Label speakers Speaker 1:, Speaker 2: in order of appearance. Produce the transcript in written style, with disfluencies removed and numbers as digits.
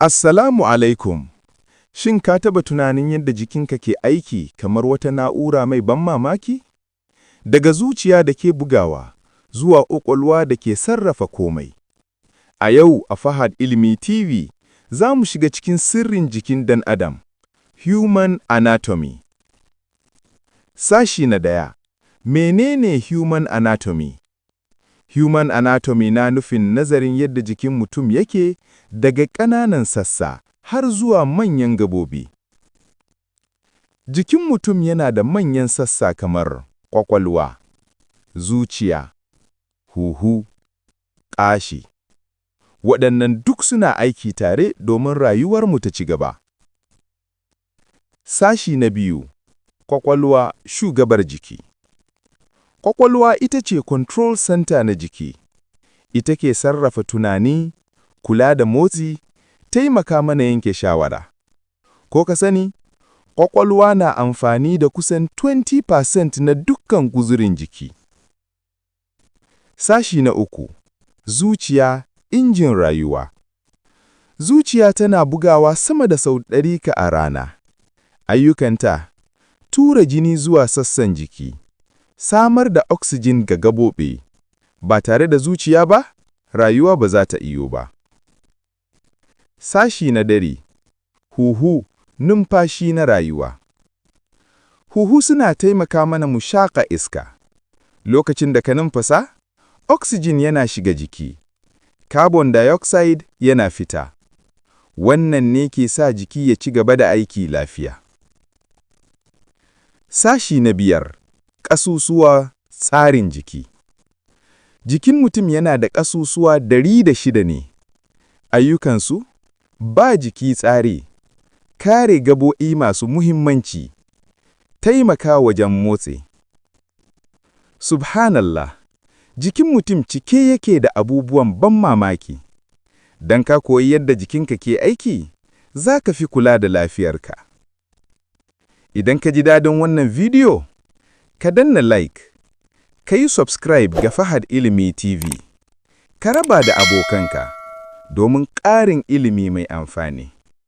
Speaker 1: Assalamu alaikum. Shin ka taɓa tunanin yadda jikinka ke aiki kamar wata na'ura mai ban mamaki? Daga zuciya da ke bugawa zuwa ƙwaƙwalwa da ke sarrafa komai. A yau a Fahad Ilimi TV za mu shiga cikin sirrin jikin ɗan Adam, Human Anatomy. Sashi na 1. Menene Human Anatomy? Human Anatomy na nufin nazarin yadda jikin mutum yake daga ƙananan sassa har zuwa manyan gabobi. Jikin mutum yana da manyan sassa kamar ƙwaƙwalwa, zuciya, huhu, ƙashi. Waɗannan duk suna aiki tare domin rayuwarmu ta ci gaba. Sashi na 2. Ƙwaƙwalwa, shugabar jiki. Ƙwaƙwalwa ita ce control center na jiki. Ita ke sarrafa tunani, kula da motsi, taimaka mana yanke shawara. Ko ka sani, ƙwaƙwalwa na amfani da kusan 20% na dukkan kuzarin jiki. Sashi na 3. Zuciya, injin rayuwa. Zuciya tana bugawa sama da sau 100 a rana. Ayyukanta: tura jini zuwa sassan jiki, samar da oxygen ga gabobi. Ba tare da zuciya ba, rayuwa ba za ta iyo ba. Sashi na 4. Huhu, numfashi na rayuwa. Huhu suna taimaka mana mu shaƙa iska. Lokacin da ka numfasa, oxygen yana shiga jiki, carbon dioxide yana fita. Wannan ne ke sa jiki ya ci gaba da aiki lafiya. Sashi na 5. Ƙasusuwa, tsarin jiki. Jikin mutum yana da ƙasusuwa 106 ne. Ayyukansu: ba jiki tsari, kare gabobi masu muhimmanci, taimaka wajen motsi. Subhanallah, jikin mutum cike yake da abubuwan ban mamaki. Don ka koyi yadda jikinka ke aiki, za ka fi kula da lafiyarka. Idan ka ji daɗin wannan bidiyo, ka danna like, ka yi subscribe ga Fahad Ilimi TV, ka raba da abokanka domin ƙarin ilimi mai amfani.